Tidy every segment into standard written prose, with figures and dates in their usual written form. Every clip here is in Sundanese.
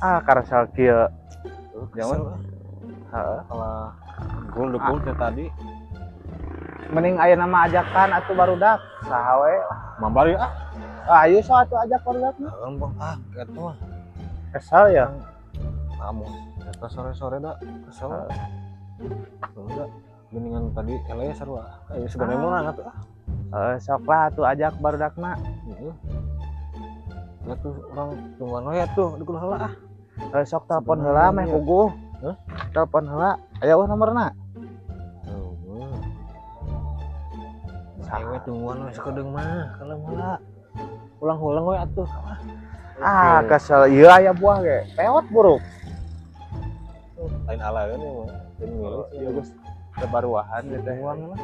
Ah, karesel kieu. Kesel. Heeh. Kalah gol degol teh tadi. Mending aya nama ajakan atuh barudak. Saha we lah. Mabar ya ah. Ah, ayo so atuh ajak barudak mah. Lempeng ah kitu mah. Kesel ya. Kamu eta sore-sore da kesel. Udah mendingan tadi ele seru ah. Ayo sebenarnya mau nang atuh ah. Heeh, sok lah atuh ajak barudakna. Heeh. Ya tuh orang tungguan we atuh di kudu heula ah. Heuh, sok telepon heula meh puguh. Hah? Telepon heula. Aya eueuh nomorna? Eueuh. Ayo we tungguan we sakedeung mah, kalem heula. Ulang-ulang we atuh. Ah, kesel ieu aya buah ge. Peot buruk. Lain ala kan ya mah. Lain milih sih. Ieu geus kebaruahan gitu teh. Tungguan lah.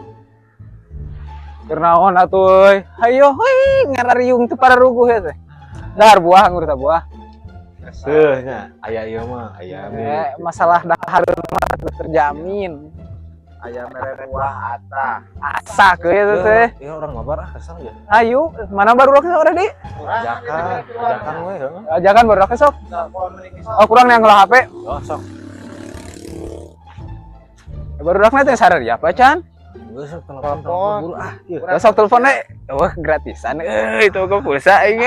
Keur naon atuh euy? Hayo heuy ngarariung teu pararuguh ya teh. Dahar buah ngurus buah. Seuh nya, aya ieu mah, aya Masalah dahar mah terjamin. Aya mere buah ata. Asa ke ya teh. Iya orang mabar ah kesel ya. Ayo, mana baru sok udah di? Ajakan, ajakan we heeh. Ajakan baru sok. Oh, kurang yang ngelah HP. Oh, sok. Baru teh sadar ya, apa can? Geus sok telepon telepon buru ah. Ieu. Sok telepon we. Wah, gratisan. Eh, itu ke pulsa aing.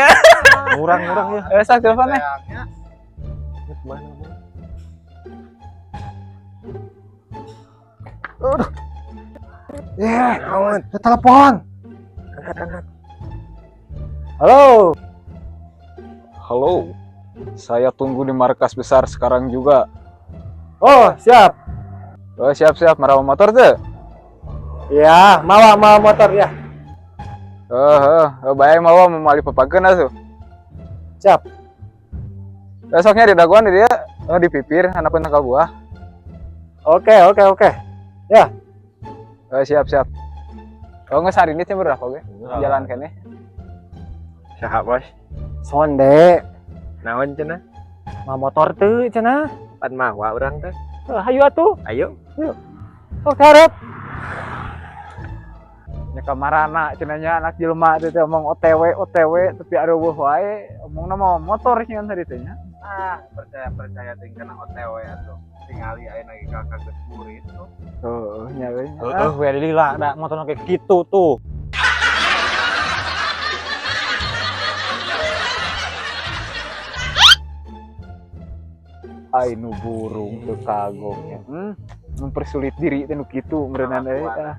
Ngurang-ngurang ya. Eh, sok telepon we. Ya kemana? Ya, kawan. Telepon. Angkat, angkat. Halo. Halo. Saya tunggu di markas besar sekarang juga. Oh, siap. Oh, siap-siap marawa motor tuh. Ya, mawa mawa motor ya. Oh, bae mawa memali papageun atuh. Siap. Besoknya di daguan di dia, oh di pipir handapeun tangkal buah. Oke, oke, oke. Ya. Oh, siap, siap. Oh, nggak hari ini sih berapa oke? Jalan kene. Saha, Bos? Sonde. Naon cenah? Mawa motor tuh cenah. Pan mawa urang teh. Eh, hayu atuh. Ayo. Oke, harap. Nya kamarana cenah nya anak jelema teh teh omong OTW OTW tapi areuweuh wae omongna mawa motor cenah tadi teh nya. Ah, percaya percaya ting kena OTW atuh. Tingali ayeuna ge kakak geus burit tuh. Heeh, nya we. Heeh, we lila da motorna kayak gitu tuh. Ai nu burung teu kagok nya. Mempersulit diri teh nu kitu meureunana euy. Ah.